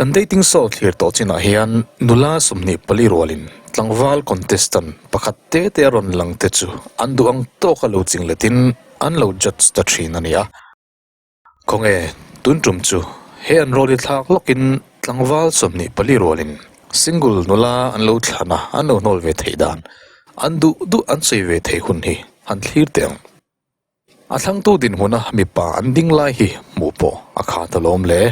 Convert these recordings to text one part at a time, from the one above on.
Kan dating show thlir tawh chinah hian nula 24 rualin tlangval contestant pakhat te te a rawn lang te chu an duh ang tawka lo chingletin an lo judge ta thin a ni a. Khawnge tun tum chu he an rawl hi thlak lawkin tlangval 24 rualin single nula an lo thlan a, an lo hnawl ve theih dan, an duh duh an sawi ve theih hun hi han thlir teh ang. A thlangtu dinhmuna mipa an ding lai hi hmuh pawh a khat alawm le.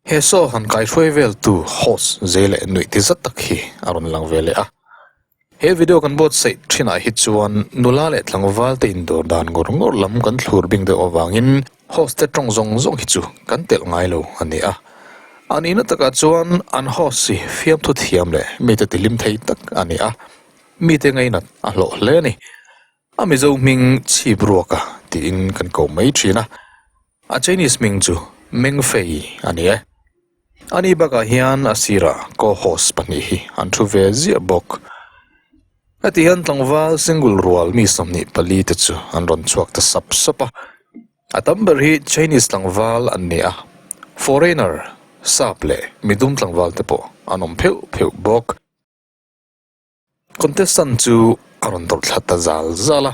He show han kaihruai veltu host zei leh nuih ti zat tak hi a rawn lang ve leh a. He video kan buatsaih thinah hi chuan nula leh tlangval te indawr dan ngawr ngawr lam kan thlur bing deuh avangin host te tawng zawng zawng hi chu kan telh ngai lo a ni a. A nihna takah chuan an host hi fiamthu thiam leh mite tihlim thei tak a ni a, mite ngainat a hlawh hle a ni. A Mizo hming chhip ruaka tiin kan ko mai thin a, a Chinese hming chu Meng Fei a ni e. Ani bakah hian a sirah co-host pahnih hi an thu ve ziah bawk. Heti hian tlangval single rual mi 24 te chu an rawn chhuak ta sap sap a. A tam ber hi Chinese tlangval an ni a, foreigner, sap leh midum tlangval te pawh an awm pheuh pheuh bawk. Contestant chu a rawn dawrh thla ta zal zal a,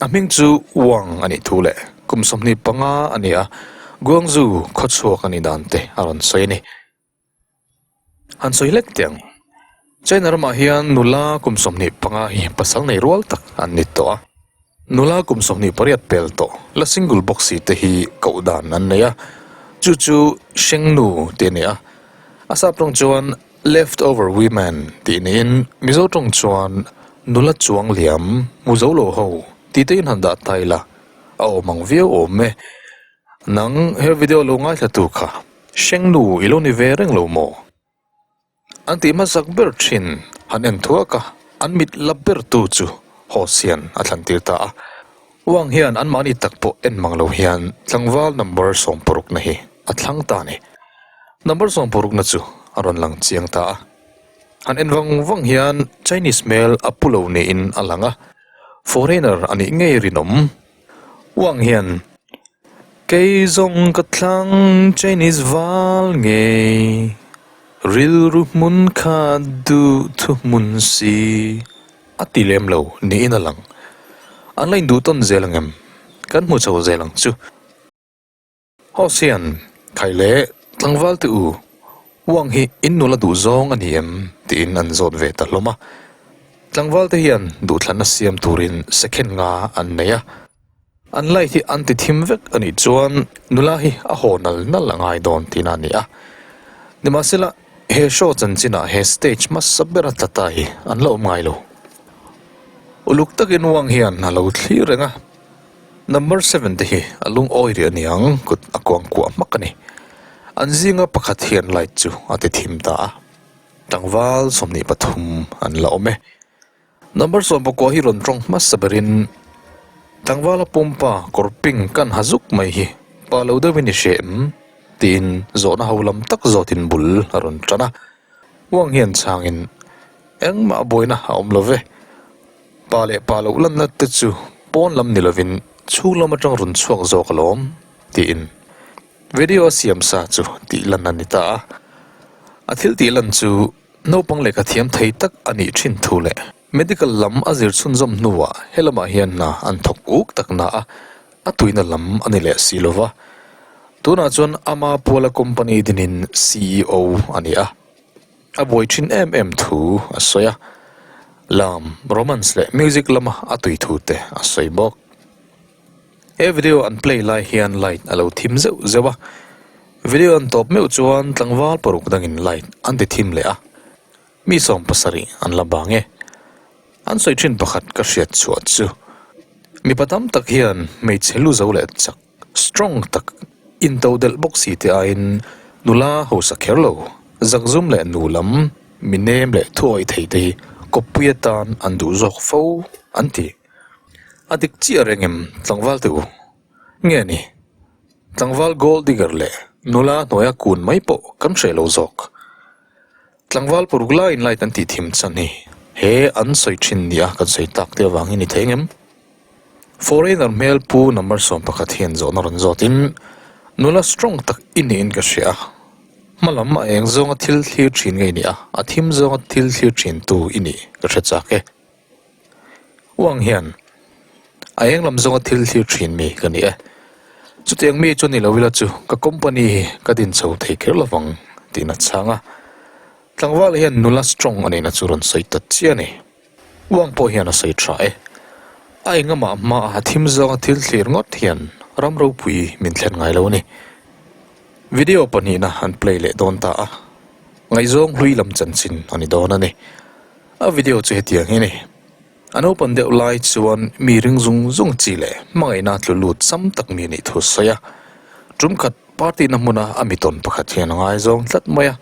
a hming chu Wang a nih thu leh kum 25 a ni a, Guangzhou khawchhuak a nih dan te a rawn sawi a ni. Han sawi hlek teh ang, China ramah hian nula kum 25 hi pasal nei rual tak an ni tawh a, nula kum 28 pel tawh la single bawk si te hi koh dan an nei a, chu chu Shengnu tih a ni a, a sap tawng chuan Left over women tih niin Mizo tawng chuan nula chuang liam hmu zo lo ho tih te in han dah ta ila a awm ang viau awm e. Nang he video lo ngaithla tu kha hrengnu i lo ni ve reng lo maw? An tih hmasak ber thin han en thuak a, an mit la ber tu chu host hian a thlan tir ta a. Wang hian anmahni tak pawh en mang lo hian tlangval number 60 na hi a thlang ta a ni. Number 60 na chu a rawn lang chiang ta a. Han en vang vang hian Chinese hmel a pu lo niin a lang a, foreigner a nih ngei rinawm. Wang hian, Kei zawng ka thlang Chinese val ngei, rilru hmun kha duh thuhmun si. A ti lem lo niin a lang. An la induh tawn zel ang em? Kan hmu chho zel ang chu. Host hian, Khai leh tlangval te u, Wang hi in nula duh zawng a ni em? tiin an zawt ve ta hlawm a. Tlangval te hian duhthlanna siam turin second nga an nei a. An light hi an ti thim vek a nih chuan nula hi a haw nal nal a ngai dawn tihna a ni a. Nimahsela, he show chanchinah he stage hmasa bera tla ta hi an la awm ngai lo. Uluk takin Wang hian a lo thlir reng a, number seven te hi a lungawi rih a niang kut a kuang kuah hmak a ni. An zinga pakhat hian light chu a ti thim ta a, tlangval 23 an la awm e. Number 19 hi rawn tawng hmasa berin tlangvala pumpa kawr pink kan ha zuk mai hi pa lo deuhin i hre em? tiin zawhna ho lam tak zawtin bul a rawn tan a. Wang hian chhangin engmah buaina a awm lo ve, pa leh pa loh lanna te chu pawn lam ni lovin chhung lam atang rawn chhuak zawk alawm tiin video a siam sa chu tih lan a ni ta a. A thil tih lan chu Naupang lehkha thiam thei tak a nih thin thu leh medical lam a zir chhunzawm hnuah he lamah hian hna an thawk uk tak na a, a tuina lam a ni leh si lova. Tunah chuan ama puala company dinin ceo a ni a, a buai thin em em thu a sawi a, lam, romance leh music lama a tui thu te a sawi bawk. He video an play lai hian light a lo thim zeuh zeuh a, video an tawp meuh chuan tlangval paruk dangin light an ti thim leh a, mi 70 an la bang e. An sawi thin pakhat ka hriat chhuah chu, mipa tam tak hian hmeichhe lu zo leh chak, strong tak, into delh bawk si te aiin nula hausa kher lo, zakzum leh nu lam, mi nem leh thuawih thei te hi kawppui atan an duh zawk fo an ti. A dik chiah reng em tlangval te u? Nge ni? Tlangval gold digger leh nula hnuaia kun mai pawh kan hreh lo zawk. Tlangval paruk laiin light an tih thim chan hi. He an sawi thin nia kan sawi tak te avangin ni thei ngem? Foreigner hmel pu number 11 hian zawhna rawn zawtin nula strong tak i niin ka hria a, hma lam a eng zawnga thil thlir thin ngei ni a, a thim zawnga thil thlir thin tu i nih ka hre chak e. Uang hian a eng lam zawnga thil thlir thin mi ka ni e. Chutiang mi chu ni lo ila chu ka company hi ka din chho thei kher lovang tiin a chhang a. Tlangval hian nula strong a nihna chu rawn sawi ta chiah a ni. Uang pawh hian a sawi tha e. A engamah hma a thim zawnga thil thlir ngawt hian ram ropui min thlen ngai lo a ni. Video pahnihna an play leh dawn ta a, ngaihzawng hlui lam chanchin a ni dawn a ni. A video chu hetiang hi a ni. A naupan deuh lai chuan mi ring zung zung chi leh hmangaihna tlu lut sam tak mi nih thu sawi a. Tum khat party na hmuna a mitawn pakhat hian a ngaizawng tlat mai a.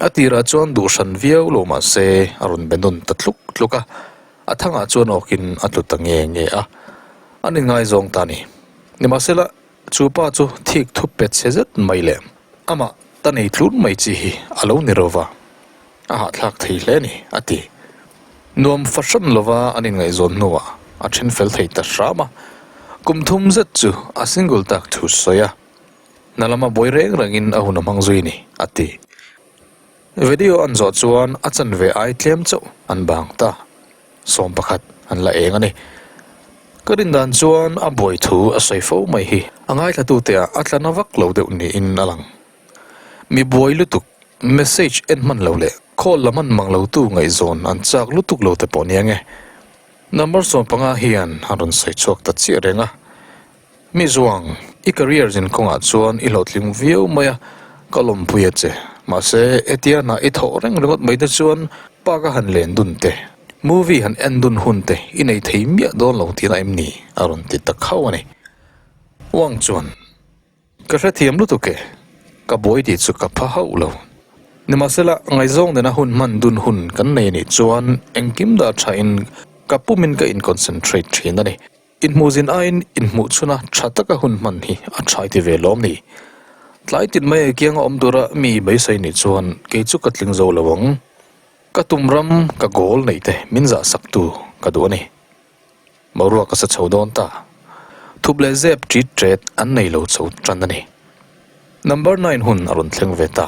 A tirah chuan duh hran viau lo mah se a rawn be nawn ta tluk tluk a, a thangah chuan awkin a tlu ta nge nge a, an inngaizawng ta a ni. Nimahsela, chu pa chu thik thup pet chhe zet mai leh amah ta nei tlun mai chi hi a lo ni ro va, a hahthlak thei hle a ni, a ti. Nuam fahran lova an inngaihzawn hnuah a then fel thei ta hram a, kum thum zet chu a single tak thu sawi a. Hna lama buai reng rengin a hun a hmang zui ni, a ti. Video an zawh chuan a chanve ai tlem chauh an bang ta. 11 an la eng a ni. Ka rin dan chuan a buai thu a sawi fo mai hi a ngaithlatute ah a tla na vak lo deuh niin a lang. Mi buai lutuk, message en hman lo leh call la hman mang lo tu ngaihzawn an chak lutuk lo te pawh nia nge. Number 15 hian a rawn sawi chhuak ta chiah reng a. Mi zuang, i career zin kawngah chuan i hlawhtling viau mai a, ka lawmpui a che. Mahse, hetia hna i thawh reng ringawt mai te chuan park a han len dun te, movie han en dun hun te i nei thei miah dawn lo tihna em ni? a rawn ti ta khauh a ni. Wang chuan, Ka hrethiam lutuk e, ka buai tih chu ka pha hauh lo. Nimahsela, ngaihzawng nena hun hman dun hun kan nei anih chuan engkim dah thain ka pumin ka in-concentrate thin a ni. Inhmuhzin aiin inhmuh chhuna tha taka hun hman hi a tha ti ve lawm ni. Tlai tin mai kianga awm tura mi beisei nih chuan kei chu ka tling zo lo ang. Ka tum ram ka goal neih te min zah sak tu ka duh a ni. Boruak a sa chho dawn ta. Thup leh zep ṭit ṭet an nei lo chho ṭan a ni. Number nine hun a rawn thleng ve ta.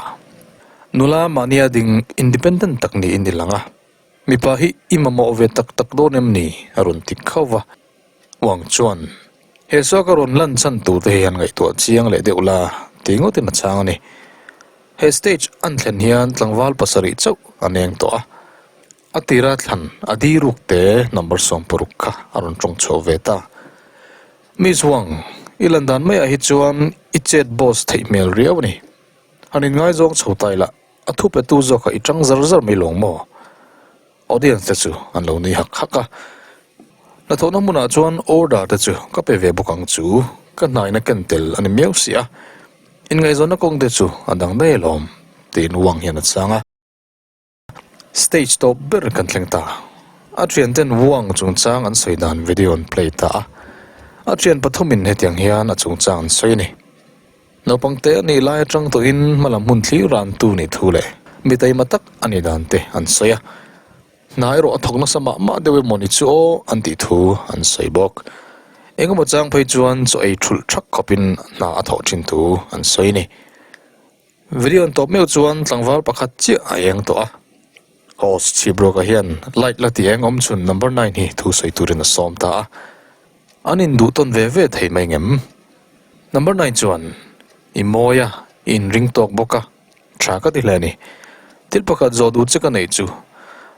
Nula mahnia ding independent tak niin i lang a. Mipa hi i mamawh ve tak tak dawn em ni? a rawn ti khauh va. Wang chuan, He saw ka rawn lan chhan tur te hi han ngaihtuah chiang leh deuh la, ti ngawtin a chhang a ni. He stage an thlen hian tlangval pasarih chauh a neng tawh a. A tira thlan a di ruk te number 16 kha a rawn tawng chhuah ve ta. Miss Wang, i lan dan maiah hi chuan i chet boss theih hmel riau a ni. Han inngaizawng chho ta ila. A thu petu zawkah i tang zar zar mai lawng maw? Audience te chu an lo nui hak hak a. Hnathawhna hmunah chuan order te chu ka pe ve bawk ang chu, ka hnaina ken tel a ni miau si a. Inngaihzawnna kawng te chu a dang daih alawm, tiin Wang hian a chhang a. Stage tawp ber kan thleng ta. A thianten Wang chungchang an sawi dan video an play ta a. A thian pathumin hetiang hian a chungchang an sawi a ni. Naupang te a nih lai atang tawhin hmalam hmun thlir rantu nih thu leh mi taima tak a nih dan te an sawi a. Hna erawh a thawk nasa mah mah deuh emaw ni chu aw an tih thu an sawi bawk. Engemaw chang phei chuan chaw ei thulh thak khawpin hna a thawh thin thu an sawi a ni. Video an tawp meuh chuan tlangval pakhat chiah a eng tawh a. Host Chhipruaka hian light la tih eng awm chhun number nine hi thu sawi turin a sawm ta a. An induh tawn ve ve thei mai ngem? Number nine chuan, I mawi a, i inring tawk bawk a, tha ka ti hle a ni. Thil pakhat zawh duh che ka neih chu,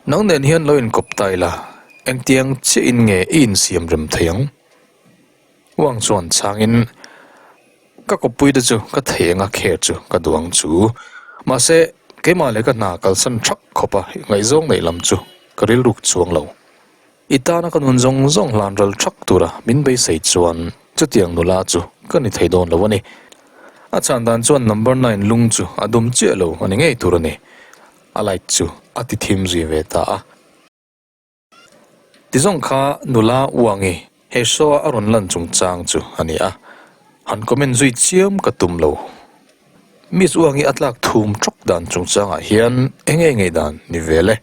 nang nen hian lo inkawp ta ila, engtiang chiahin nge i insiam rem thei ang? Wang chuan chhangin, Ka kawppui te chu ka thei anga kher chu ka duh ang chu. Mahse, keimah leh ka hna kalsan thak khawp a, ngaihzawng neih lam chu ka rilruk chuang lo. I tana ka nun zawng zawng hlan ral thak tura min beisei chuan chutiang nula chu ka ni thei dawn lo a ni. A chhan dan chuan number nine lung chu a dum chiah lo a ni ngei tur a ni. A light chu a ti thim zui ve ta a. Ti zawng kha nula Uangi he show a a rawn lan chungchang chu a ni a. Han comment zui chiam ka tum lo. Miss Uangi a tlak thum thawk dan chungchangah hian eng nge ngei dan ni vel e.